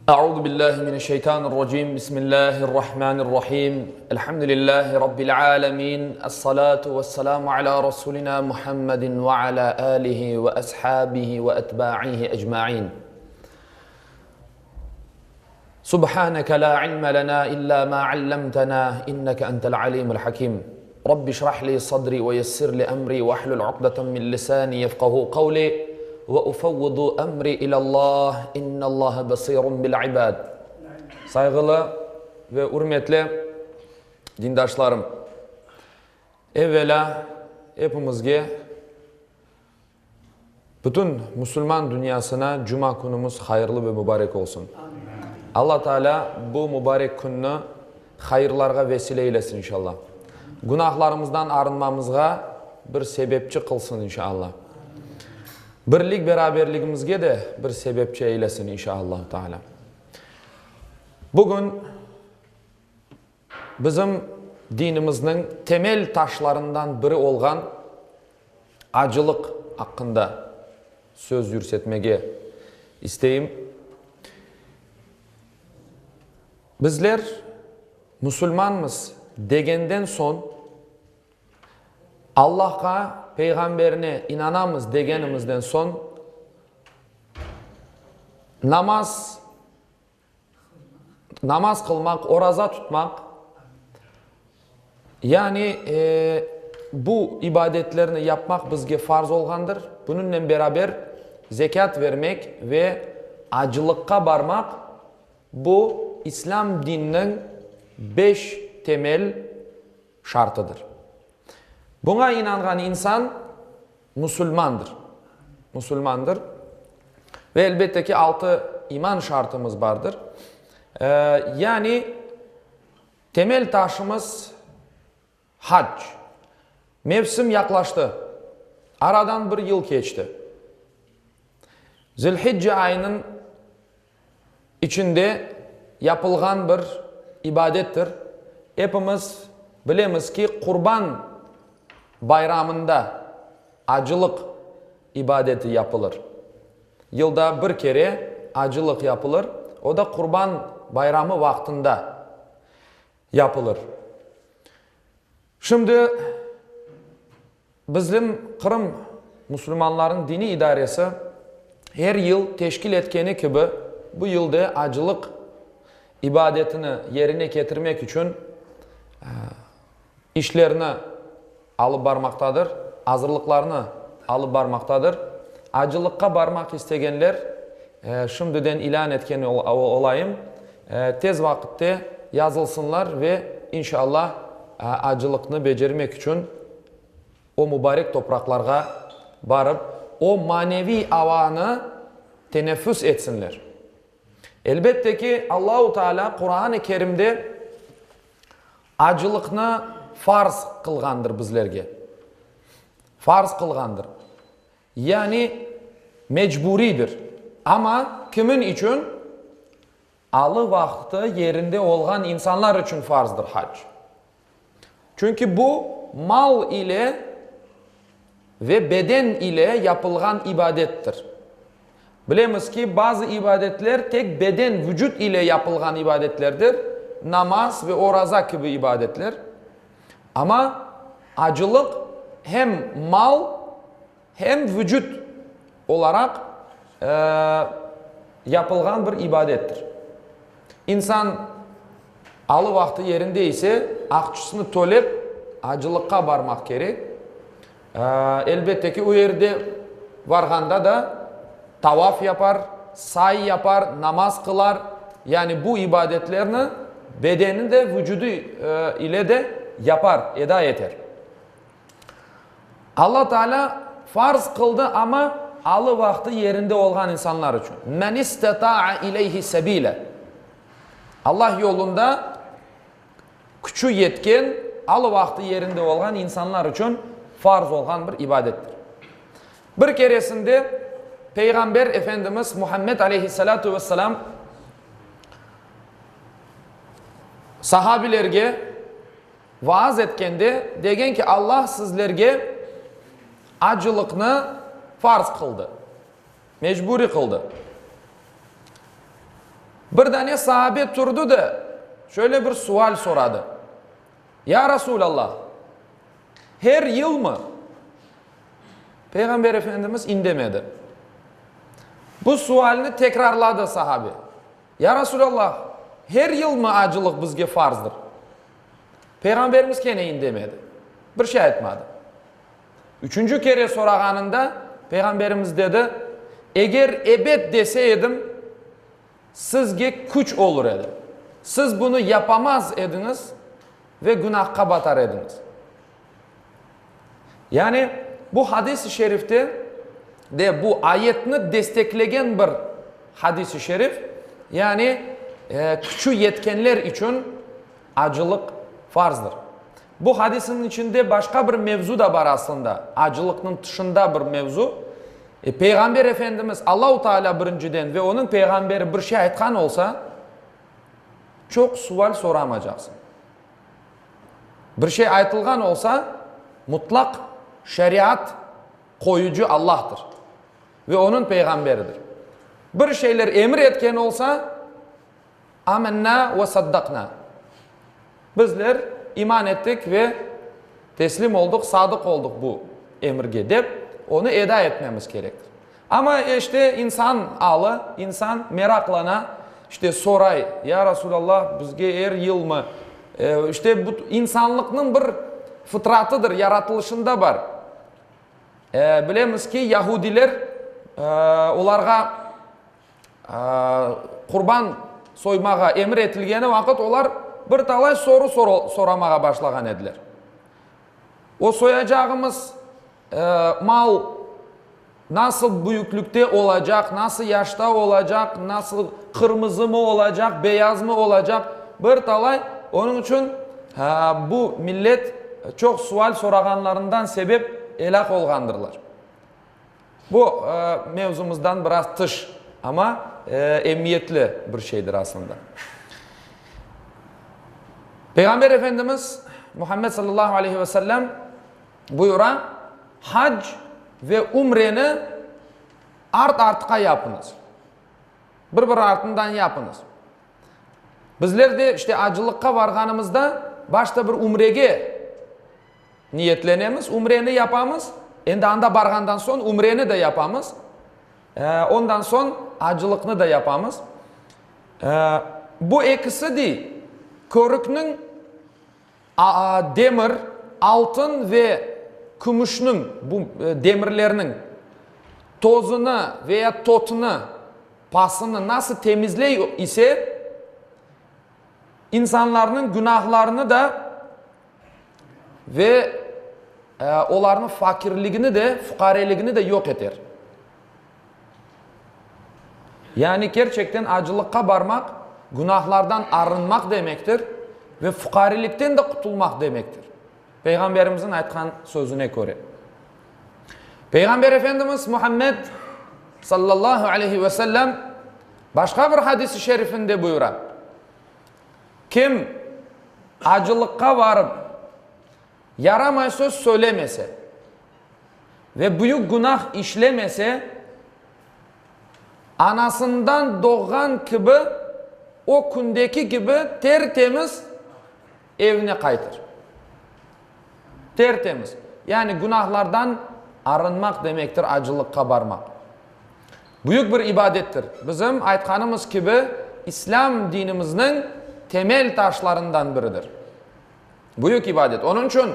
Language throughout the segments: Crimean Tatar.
Euzu billahi mineşşeytanirracim. Bismillahirrahmanirrahim. Elhamdülillahi rabbil alamin. Essalatu vesselamu ala rasulina Muhammedin ve ala alihi ve ashabihi ve etba'ihi ecmaîn. Subhaneke la ilme lena illa ma allamtena inneke entel alimul hakim. Rabbi şrah li sadri ve yessir li emri ve ahlul uqdeten min lisani yefkahu kavli ve ufevvidu emri ilallah innallaha basirun bil ibad. Sayğılı ve ürmetli dindaşlarım, evvelâ epimizge Bütün musulman dünyasına cuma künümiz hayırlı ve mübarek olsun. Alla Teala bu mübarek künni hayırlarğa vesile eylesin inşallah. Günahlarımızdan arınmamızğa bir sebepçi qılsın inşallah. Birlik beraberligimizge de bir sebepçi eylesin inşallah Teala. Bugün Bizim dinimizniñ temel taşlarından biri olğan acılıq aqqında söz yürsetmege isteyim. Bizler musulmanmız degenden soñ, Allahqa, Peyğamberine inanamız degenimizden soñ, namaz Namaz qılmaq, oraza tutmaq, yani bu ibadetlerni yapmaq bizge farz olğandır. Bunıñnen beraber zekât vermek ve acılıqqa barmaq, bu İslâm dininiñ beş temel şartıdır. Buña inanğan insan musulmandır. Musulmandır. Ve elbette ki, altı iman şartımız bardır. Yani, temel taşımız hac. Mevsim yaqlaştı. Aradan bir yıl keçti. Zilhicce ayınıñ içinde yapılğan bir ibadettir. Epimiz bilemiz ki, Qurban bayramında acılıq ibadeti yapılır. Yılda bir kere acılıq yapılır, o da Qurban bayramı vaqtında yapılır. Şimdi Bizim Qırım musulmanlarınıñ diniy idaresi er yıl teşkil etkeni kibi, bu yıl de acılıq ibadetini yerine ketirmek içün işlerni alıp barmaqtadır, azırlıqlarnı alıp barmaqtadır. Acılıqqa barmaq istegenler, şimdiden ilân etken olayım, tez vaqıtte yazılsınlar ve, inşallah, acılıqnı becermek içün o mubarek topraqlarğa barıp, o maneviy avanı teneffüs etsinler. Elbette ki, Allahu Teala Quran-ı Kerimde acılıqnı farz qılğandır bizlerge. Farz qılğandır. Yani mecburiydir. Amma kimin içün? Alı vaqtı yerinde olğan insanlar içün farzdır hac. Çünki bu, mal ile ve beden ile yapılğan ibadettir. Bilemiz ki, bazı ibadetler tek beden, vucut ile yapılğan ibadetlerdir, namaz ve oraza kibi ibadetler. Amma acılıq hem mal, hem vucut olaraq yapılğan bir ibadettir. İnsan alı vaqtı yerinde ise, aqçısını tölep, acılıqqa barmaq kerek. Elbette ki, o yerde varğanda da tavaf yapar, say yapar, namaz qılar. Yani bu ibadetlerni bedeni de, vucudı ile de yapar, eda eter. Alla Teala farz qıldı, amma alı vaqtı yerinde olğan insanlar içün. Men isteta'a ileyhi sebile. Allah yolunda küçü yetken, alı vaqtı yerinde olğan insanlar içün farz olğan bir ibadettir. Bir keresinde Peyğamber Efendimiz Muhammed aleyhissalâtu vesselâm sahabilerge Vaaz etkende, degen ki, Allah sizlerge acılıqnı farz qıldı, mecburiy qıldı. Bir dane saabe turdı da, şöyle bir sual soradı, Ya Rasulallah, her yılmı? Peyğamber Efendimiz indemedi. Bu sualni tekrarladı sahabe, Ya Rasulallah, her yılmı acılıq bizge farzdır? Peyğamberimiz kene indemedi, bir şey aytmadı. Üçünci kere sorağanında, Peyğamberimiz dedi, Eger ebet dese edim, sizge küç olur edi. Siz bunı yapamaz ediñiz ve günahqa batar ediñiz. Yani, bu hadis-i şerifte de bu ayetni desteklegen bir hadis-i şerif, yani, küçü yetkenler içün acılıq farzdır. Bu hadisniñ içinde başqa bir mevzu da bar aslında, acılıqnıñ tışında bir mevzu. Peyğamber Efendimiz, Allahu Teala birinciden ve onıñ peyğamberi bir şey aytqan olsa, çoq sual soramacaqsıñ. Bir şey aytılğan olsa, mutlaq şeriat qoyucı Allahtır ve onıñ peyğamberidir. Bir şeyler emir etken olsa, Amennâ ve saddaqnâ. Bizler iman ettik ve teslim olduq, sadıq olduq bu emirge, dep, onı eda etmemiz kerektir. Amma, işte, insan alı, insan meraqlana, işte, soray, Ya Rasulallah, bizge er yılmı? İşte, bu insanlıqnıñ bir fıtratıdır, yaratılışında bar. Bilemiz ki, yahudiler, olarğa qurban soymağa emir etilgeni vaqıt olar bir talay soru soramağa başlağan ediler. O soyacağımız mal nasıl büyüklükte olacaq, nasıl yaşta olacaq, nasıl qırmızımı olacaq, beyazmı olacaq, bir talay. Onıñ içün bu millet çoq sual sorağanlarından sebep elâk olğandırlar. Bu, mevzumızdan biraz tış, amma emiyetli bir şeydir aslında. Peyğamber Efendimiz Muhammed sallallahu aleyhi ve sellem buyura, Hac ve ümreni art-artqa yapıñız. Bir-biri artından yapıñız. Bizler de işte acılıqqa varğanımızda başta bir ümrege Niyetlenemiz, ümreni yapamız, endi anda barğandan soñ ümreni de yapamız, ondan soñ acılıqnı da yapamız. Bu ekisi dey, körükniñ demir, altın ve kümüşniñ, bu demirlerniñ tozunı veya totını, pasını nasıl temizley ise, insanlarnıñ günahlarını da Ve olarnıñ fakirligini de, fuqareligini de yoq eter. Yani kerçekten acılıqqa barmaq, günahlardan arınmaq demektir ve fuqarelikten de qutulmaq demektir. Peyğamberimizniñ aytqan sözüne köre. Peyğamber Efendimiz Muhammed sallallahu aleyhi ve sellem başqa bir hadis-i şerifinde buyura. Kim acılıqqa varıp, yaramay söz söylemese ve büyük günah işlemese, anasından doğğan kibi, o kündeki kibi ter-temiz evine qaytır. Ter-temiz. Yani günahlardan arınmaq demektir acılıqqa barmaq. Büyük bir ibadettir. Bizim aytqanımız kibi, İslâm dinimizniñ temel taşlarından biridir. Büyük ibadet. Onıñ içün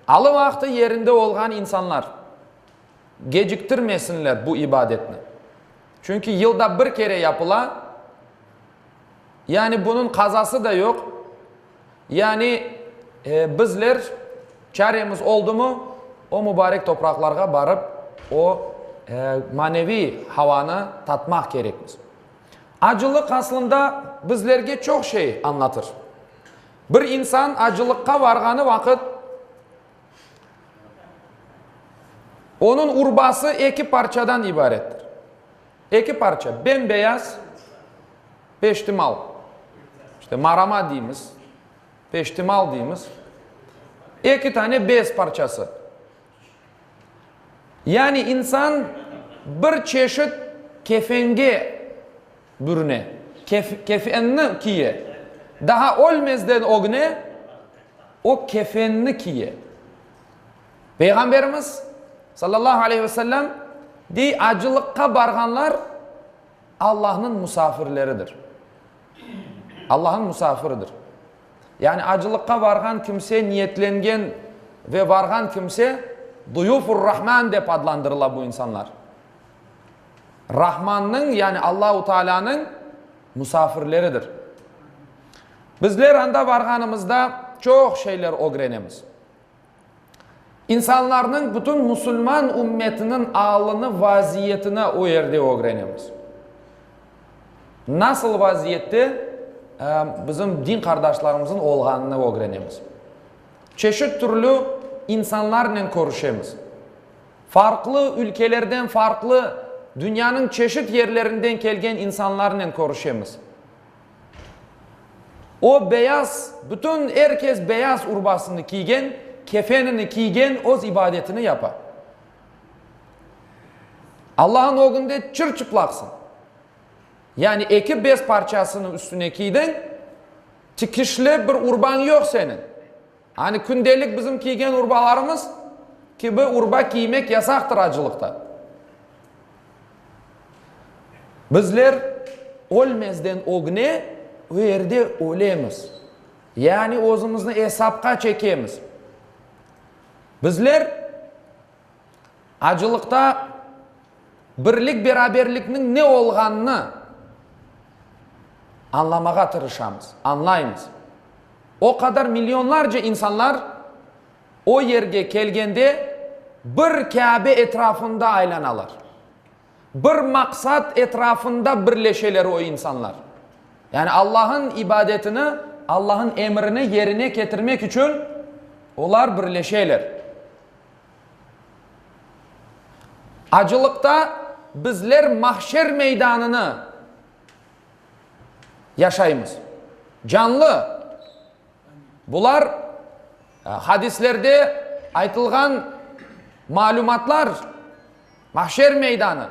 alı vaqtı yerinde olğan insanlar geciktirmesinler bu ibadetni. Çünki yılda bir kere yapıla, yani bunıñ qazası da yoq. Yani bizler çaremiz oldumı, o mubarek topraqlarğa barıp, o maneviy havanı tatmaq kerekmiz. Acılıq aslında bizlerge çoq şey añlatır. Bir insan acılıqqa varğanı vaqıt, onıñ urbası eki parçadan ibarettir. Eki parça, bem-beyaz peştimal, işte marama deymiz, peştimal deymiz, eki tane bez parçası. Yani insan bir çeşit kefenge bürüne. Kefenni kiye. Daha ölmezden ögüne o kefenni kiye. Peyğamberimiz, sallallahu aleyhi ve sellem, dey, acılıqqa barğanlar Allahnıñ musafirleridir. Allahnıñ musafiridir. Yani acılıqqa varğan kimse, niyetlengen ve varğan kimse, duyufur-Rahman dep adlandırıla bu insanlar. Rahmannıñ, yani Allahu Taalânıñ musafirleridir. Bizler anda varğanımızda çoq şeyler ögrenemiz. İnsanlarnıñ, bütün musulman ümmetiniñ alını, vaziyetini o yerde ögrenemiz. Nasıl vaziyette bizim din qardaşlarımızın olğanını ögrenemiz. Çeşit türlü insanlarnen körüşemiz. Farqlı ülkelerden, farqlı dünyanıñ çeşit yerlerinden kelgen insanlarnen körüşemiz. O beyaz, bütün er kes beyaz urbasını kiygen, kefenini kiygen öz ibadetini yapa. Allahnıñ ögünde çır-çıplaqsıñ. Yani eki bez parçasını üstüne kiydiñ, tikişli bir urbañ yoq seniñ. Hani kündelik bizim kiygen urbalarımız kibi urba kiymek yasaqtır acılıqta. Bizler ölmezden ögne o yerde ölemiz. Yani özümizni esapqa çekemiz. Bizler acılıqta birlik-beraberlikniñ ne olğanını añlamağa tırışamız, añlaymız. O qadar millionlarca insanlar o yerge kelgende bir Kâbe etrafında aylanalar. Bir maqsat etrafında birleşeler o insanlar. Yani Allah'ın ibadetini, Allah'ın emrini yerine ketirmek içün olar birleşeler. Acılıqta bizler mahşer meydanını yaşaymız. Canlı. Bular hadislerde aytılğan malümatlar, mahşer meydanı.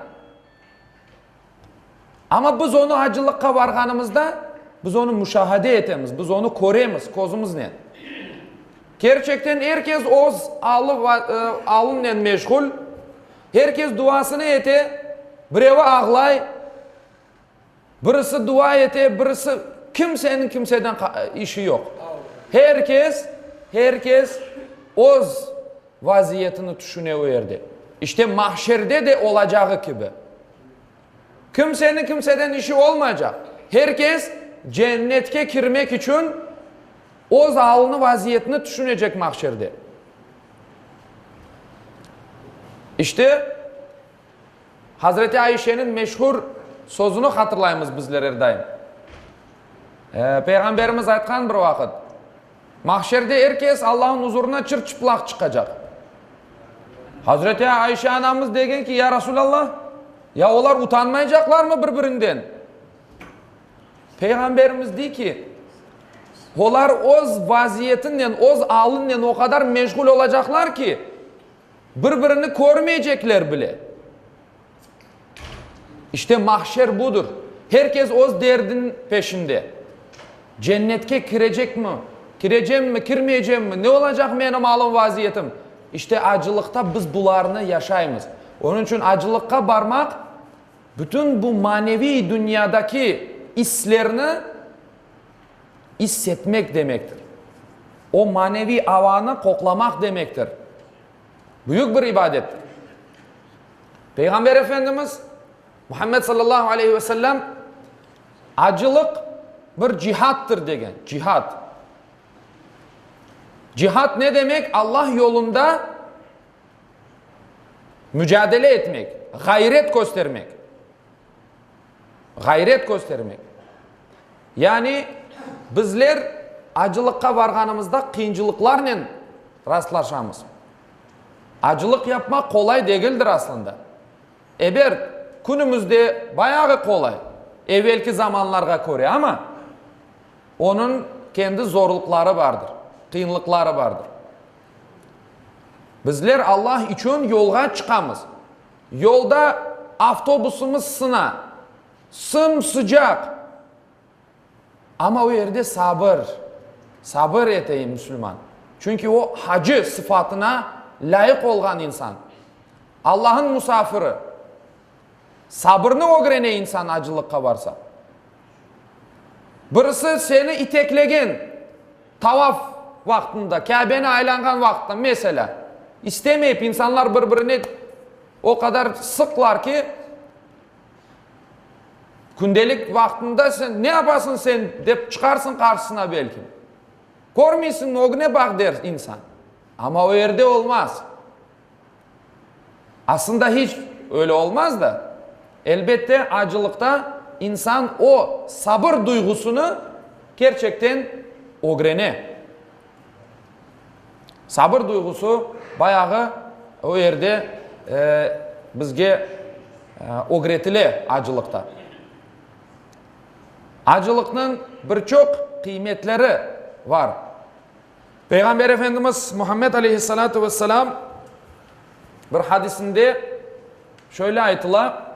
Amma biz onı acılıqqa varğanımızda, biz onı muşahade etemiz, biz onı köremiz közümiznen. Kerçekten er kes öz alı, alınen meşğul, er kes duasını ete, birevi ağlay, Birisi dua ete, birisi, kimseniñ kimseden işi yoq. Her kes, her kes öz vaziyetini tüşüne o yerde. İşte mahşerde de olacağı kibi. Kimseniñ kimseden işi olmaycaq. Her kes cennetke kirmek içün öz alını, vaziyetini tüşünecek mahşerde. İşte, Hazreti Ayşeniñ meşhur sözüni hatırlaymız bizler er daim. Peyğamberimiz aytqan bir vaqıt, Mahşerde er kes Allahnıñ uzurına çır-çıplaq çıqacaq. Hazreti Ayşe anamız degen ki, Ya Resulallah, ya olar utanmaycaqlarmı bir-birinden? Peyğamberimiz dey ki, olar öz vaziyetinen, öz alınen o qadar meşğul olacaqlar ki, Bir-birini körmeycekler bile. İşte mahşer budır. Her kes öz derdiniñ peşinde. Cennetke kirecekmi, kirecemmi, kirmeycemmi, ne olacaq menim alım, vaziyetim? İşte acılıqta biz bularnı yaşaymız. Onıñ içün acılıqqa barmaq, bütün bu maneviy dünyadaki islerni İss etmek demektir. O maneviy avanı qoqlamaq demektir. Büyük bir ibadettir. Peyğamber Efendimiz Muhammed sallallahu aleyhi ve sellem acılıq bir cihattır degen. Cihat. Cihat ne demek? Allah yolunda mücadele etmek, ğayret köstermek. Ğayret köstermek. Yani bizler acılıqqa varğanımızda qıyıncılıqlarnen rastlaşamız. Acılıq yapmaq qolay degildir aslında. Ebert, künümizde bayağı qolay, evelki zamanlarğa köre, amma onıñ kendi zorluqları bardır, qıyınlıqları bardır. Bizler Allah içün yolğa çıqamız. Yolda avtobusımız sına. Sım-sıcaq. Amma o yerde sabır, sabır ete musulman. Çünki o hacı sıfatına lâyıq olğan insan. Allah'ın musafiri. Sabırnı ögrene insan acılıqqa barsa. Birisi seni iteklegen tavaf vaqtında, Kâbeni aylanğan vaqıtta, meselâ, istemeyip insanlar bir-birine o qadar sıqlar ki, kündelik vaqtında sen ne yapasıñ sen dep çıqarsıñ qarşısına belki. Körmeysiñmi, ögüne baq der insan. Amma o yerde olmaz. Aslında hiç öyle olmaz da. Elbette, acılıqta insan o sabır duyğusını kerçekten ögrene. Sabır duyğusu bayağı o yerde bizge ögretile acılıqta. Acılıqnıñ bir çoq qıymetleri var. Peyğamber Efendimiz Muhammed aleyhissalâtu vesselâm bir hadisinde şöyle aytıla,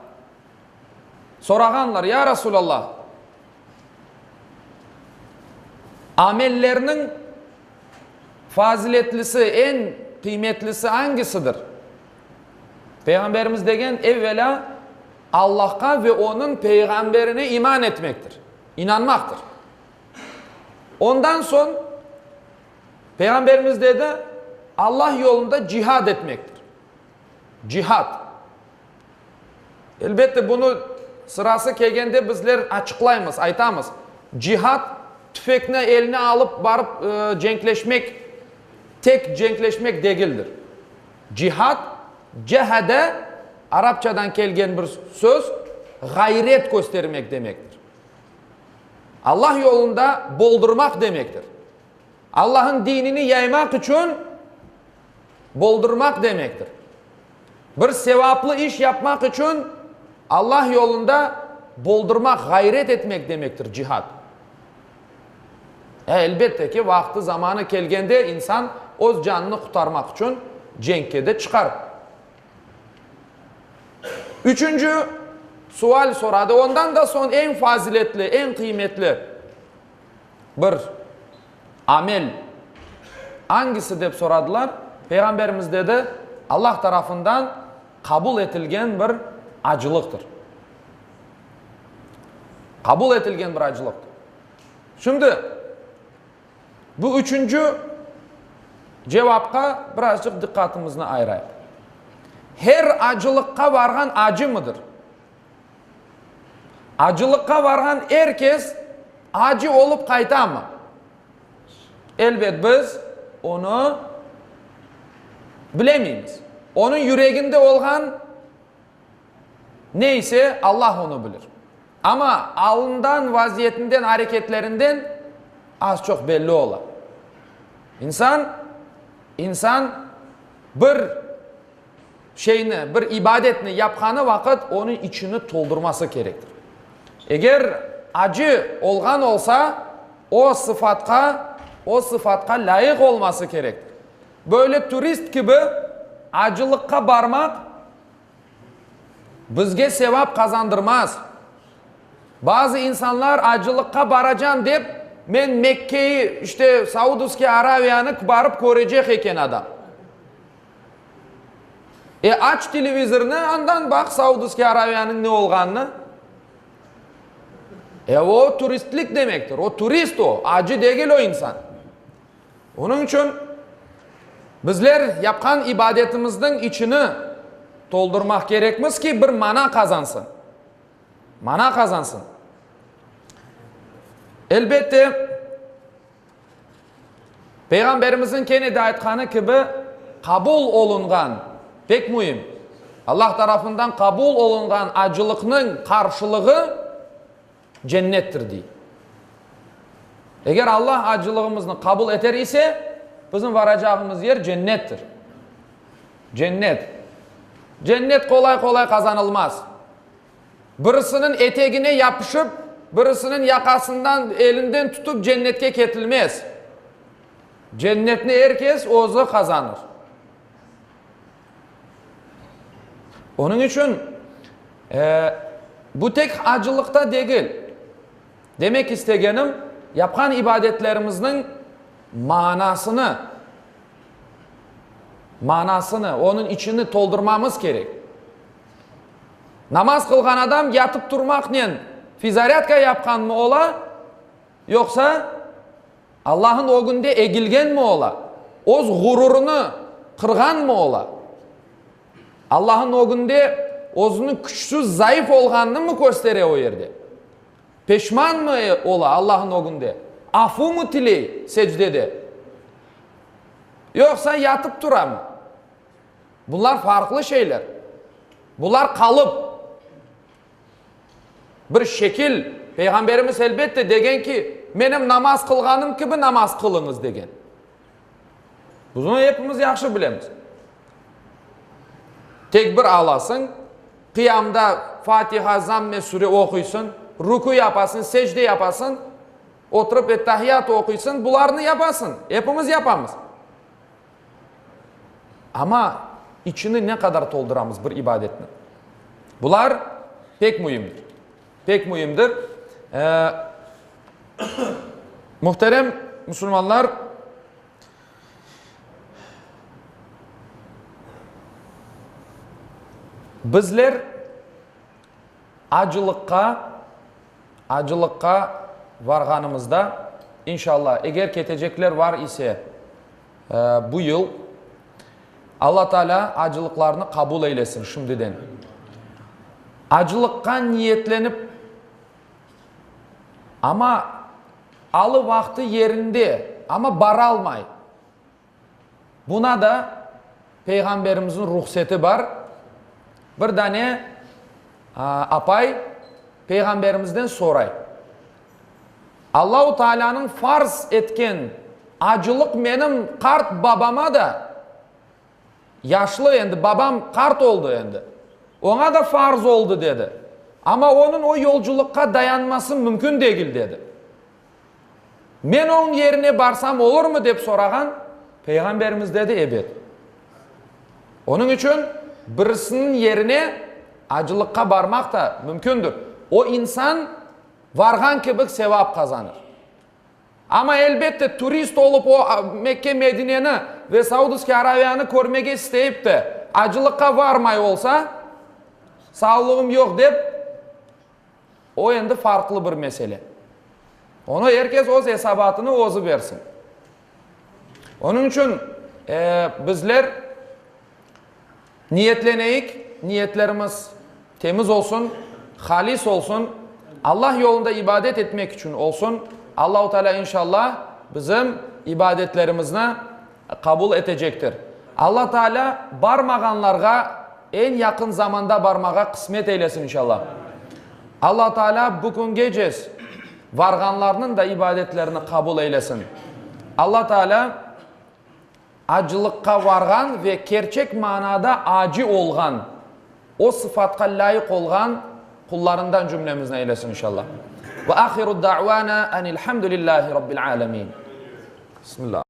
sorağanlar, Ya Resulallah, amellerniñ faziletlisi, eñ qıymetlisi angisidir? Peyğamberimiz degen, evvelâ Allahqa ve Onıñ Peyğamberine iman etmektir, inanmaqtır. Ondan soñ Peyğamberimiz dedi, Allah yolunda cihad etmektir. Cihad. Elbette, bunı sırası kelgende bizler açıqlaymız, aytamız. Cihad, tüfekni eline alıp barıp cenkleşmek, tek cenkleşmek degildir. Cihad, cehede, arapçadan kelgen bir söz, ğayret köstermek demektir. Allah yolunda boldurmaq demektir. Allah'ın dinini yaymaq içün boldurmaq demektir. Bir sevaplı iş yapmaq içün Allah yolunda boldurmaq, ğayret etmek demektir cihad. E, elbette ki, vaqtı, zamanı kelgende insan öz canını qurtarmaq içün cenkke de çıqar. Üçünci sual soradı. Ondan da soñ eñ faziletli, eñ qıymetli bir amel angisi dep soradılar. Peyğamberimiz dedi, Allah tarafından qabul etilgen bir acılıqtır. Qabul etilgen bir acılıqtır. Şimdi Bu üçünci cevapqa birazcıq diqqatımıznı ayırayıq. Her acılıqqa varğan acımıdır? Acılıqqa varğan er kes acı olıp qaytamı? Elbet, biz onı bilemeymiz. Onıñ yüreginde olğan Ne ise, Allah onı bilir. Amma alından, vaziyetinden, areketlerinden az-çoq belli ola. İnsan, insan bir şeyni, bir ibadetni yapqanı vaqıt onıñ içini toldurması kerektir. Eger acı olğan olsa, o sıfatqa, o sıfatqa lâyıq olması kerektir. Böyle turist kibi acılıqqa barmaq bizge sevap qazandırmaz. Bazı insanlar acılıqqa baracam dep, men Mekkeyi, işte, Saudovskiy Araviyanı barıp körecek eken adam. E, aç televizornı, andan baq Saudovskiy Araviyanıñ ne olğanını. E, o turistlik demektir, o turist o, acı degil o insan. Onıñ içün bizler yapqan ibadetimizniñ içini toldurmaq kerekmiz ki, bir mana qazansın. Mana qazansın. Elbette, Peyğamberimizniñ kene de aytqanı kibi, qabul olunğan, pek müim, Allah tarafından qabul olunğan acılıqnıñ qarşılığı, Cennettir, dey. Eger Allah acılığımıznı qabul eter ise, bizim varacağımız yer cennettir. Cennet. Cennet qolay-qolay qazanılmaz. Birisiniñ etegine yapışıp, birisiniñ yaqasından, elinden tutıp cennetke ketilmez. Cennetni er kes özü qazanır. Onıñ içün bu tek acılıqta degil. Demek istegenim, Yapqan ibadetlerimizniñ manasını, manasını, onıñ içini toldurmamız kerek. Namaz qılğan adam yatıp turmaqnen fizarâdka yapqanmı ola, yoqsa Allah'ın ögünde egilgenmi ola, öz ğururını qırğanmı ola? Allah'ın ögünde özüniñ küçsüz, zayıf olğanını köstere o yerde? Peşmanmı ola Allah'ın ögünde? Afu tiley secdede? Yoqsa yatıp turamı? Bunlar farqlı şeyler. Bular qalıp. Bir şekil, Peyğamberimiz elbette degen ki, menim namaz qılğanım kibi namaz qılıñız degen. Bunı epimiz yahşı bilemiz. Tekbir alasıñ, qıyamda Fatiha, zamme sure oquysıñ, rükü yapasıñ, secde yapasıñ, oturıp ettahiyat oquysıñ, bularnı yapasıñ, epimiz yapamız. Amma içini ne qadar tolduramız bir ibadetniñ? Bular pek müimdir. Pek müimdir. Muhterem musulmanlar, bizler acılıqqa, acılıqqa varğanımızda, inşallah, eger ketecekler var ise, bu yıl, Alla Teala acılıqlarnı qabul eylesin şimdiden. Acılıqqa niyetlenip, amma alı vaqtı yerinde, amma baralmay. Buna da Peyğamberimizniñ ruhseti bar. Bir dane apay Peyğamberimizden soray, Allahu Taalânıñ farz etken acılıq menim qart babama da, yaşlı endi, babam qart oldı endi, oña da farz oldı, dedi. Amma onıñ o yolculıqqa dayanması mümkün degil, dedi. Men onıñ yerine barsam olurmı, dep sorağan, Peyğamberimiz dedi, Ebet. Onıñ içün birisiniñ yerine acılıqqa barmaq da mümkündür. O insan varğan kibik sevap qazanır. Amma elbette turist olıp o Mekke, Medineni ve Saudovskiy Araviyanı körmege isteyip de acılıqqa varmay olsa, sağlığım yoq dep, o endi farqlı bir mesele. Onı er kes öz esabatını özü bersin. Onıñ içün bizler niyetleneyik, niyetlerimiz temiz olsun, halis olsun, Allah yolunda ibadet etmek içün olsun. Allahu Teala inşallah bizim ibadetlerimizni qabul etecektir. Alla Teala barmağanlarğa eñ yaqın zamanda barmağa qısmet eylesin inşallah. Alla Teala bu küngece varğanlarnıñ da ibadetlerini qabul eylesin. Alla Teala acılıqqa varğan ve kerçek manada acı olğan, o sıfatqa lâyıq olğan qullarından cümlemizni eylesin inşallah. Ve ahiru da'vana enilhamdülillahi rabbil alemin. Bismillah.